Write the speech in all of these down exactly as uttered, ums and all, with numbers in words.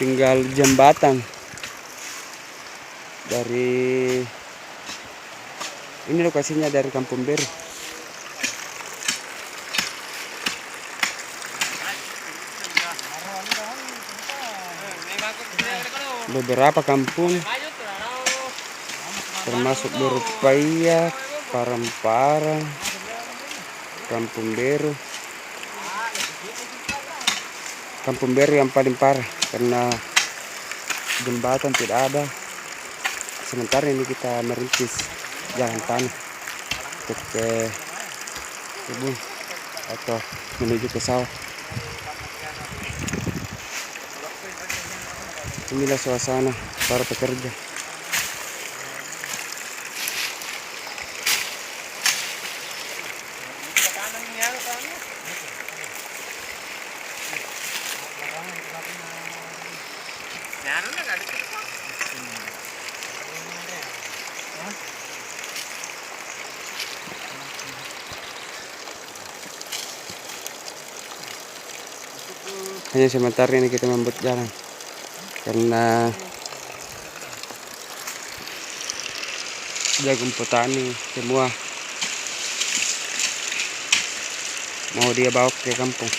tinggal jembatan dari ini, lokasinya dari Kampung Beru. Beberapa kampung, termasuk Beru Paia, Parang-Parang, Kampung Beru. Kampung Beru yang paling parah karena jembatan tidak ada. Sementara ini kita merintis jalan tanah untuk ke kebun atau menuju ke sawah. Inilah suasana para pekerja. Hanya sementara ini kita membuat jalan karena jagung petani semua mau dia bawa ke kampung.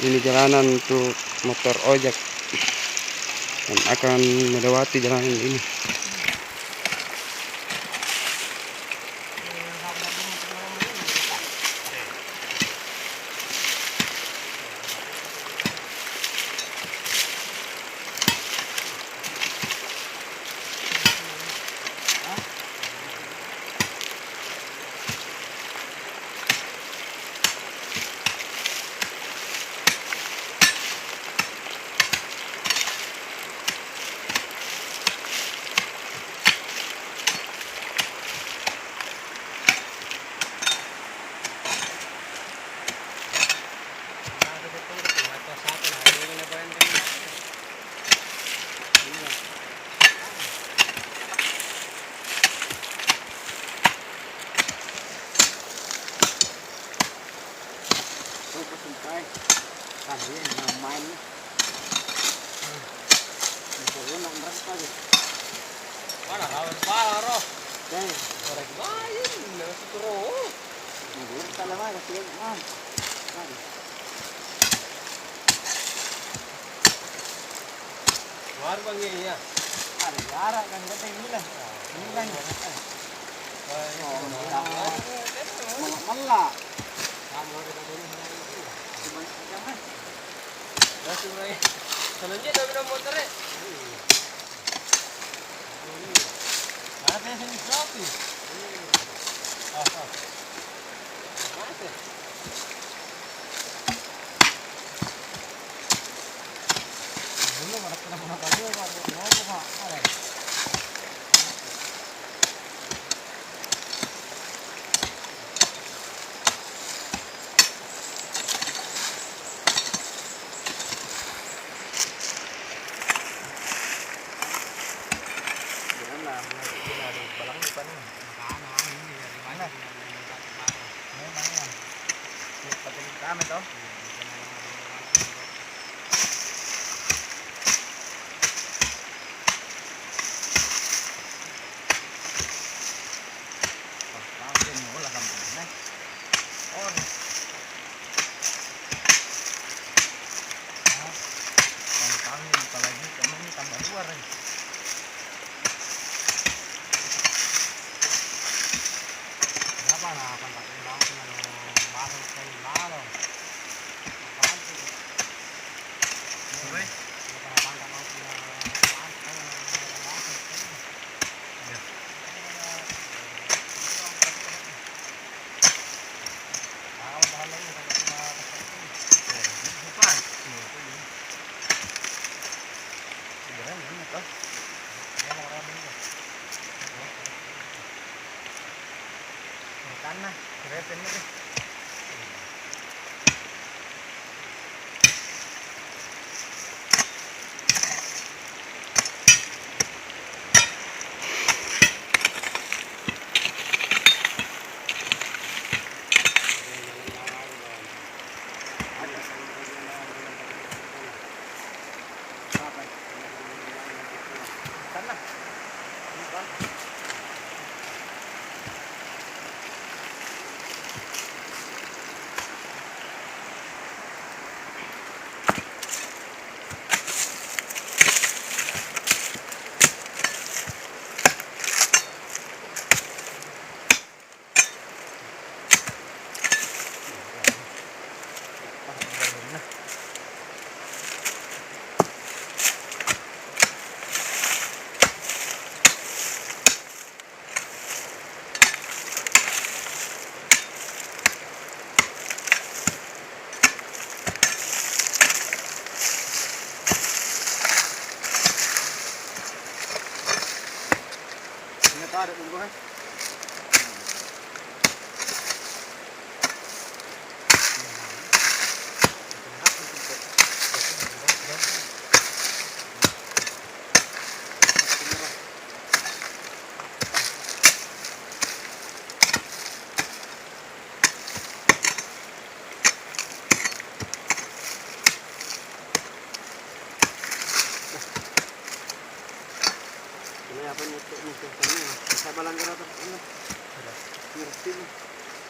Ini jalanan untuk motor ojek yang akan melewati jalanan ini. Mana rawa kepala, Ro? Dai. Ora kumain, nasi terus. Nggak tala mai, kasi, ah. Mari. Baru bang, iya. Ada jarak kan, penting bilang. Bilang. Oh, mella. Mella. Sebanyak macam, eh. Nasi mulai. Seneng je, tapi udah motor, eh. Ada yang sini gratis. Ah, ah. Mana sih? Dulu pada kena-kena baju, Pak. Mau apa, Pak? Ada.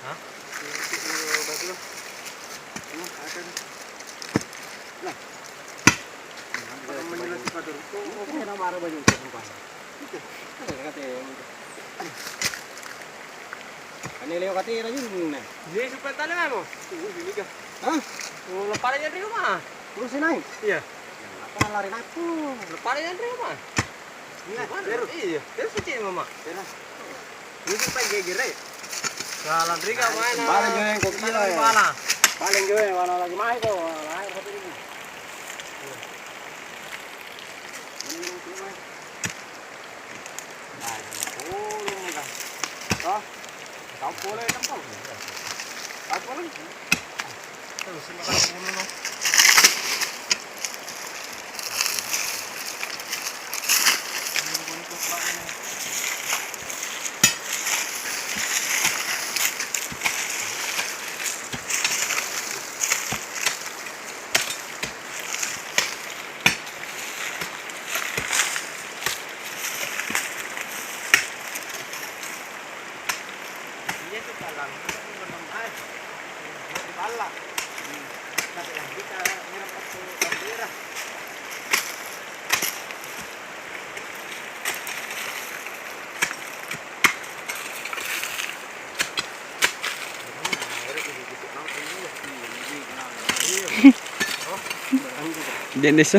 Hah? Nah. Anne leo katera junna. Iya, supaya tali mamo. Hah? Oh, leppara janri mamo. Terus naik? Iya. Apa lari naku? Leppara janri mamo. Iya, mana? Beru. Iya, terus suci mama. Beru. Ini kan paling geger, eh. Jalan ri ka mana? Paling joeng kopi lah, ya. Paling joeng, mana lagi main kok. Lahir satu ini. Nah, sepuluh mega. Toh? Kau pole kan kau? Kau pole? Terus, lima kali sepuluh, no? Iya, itu jalan. Itu memang, ah, mau diballa. Tapi yang kita ngerang waktu bendera. Jenis.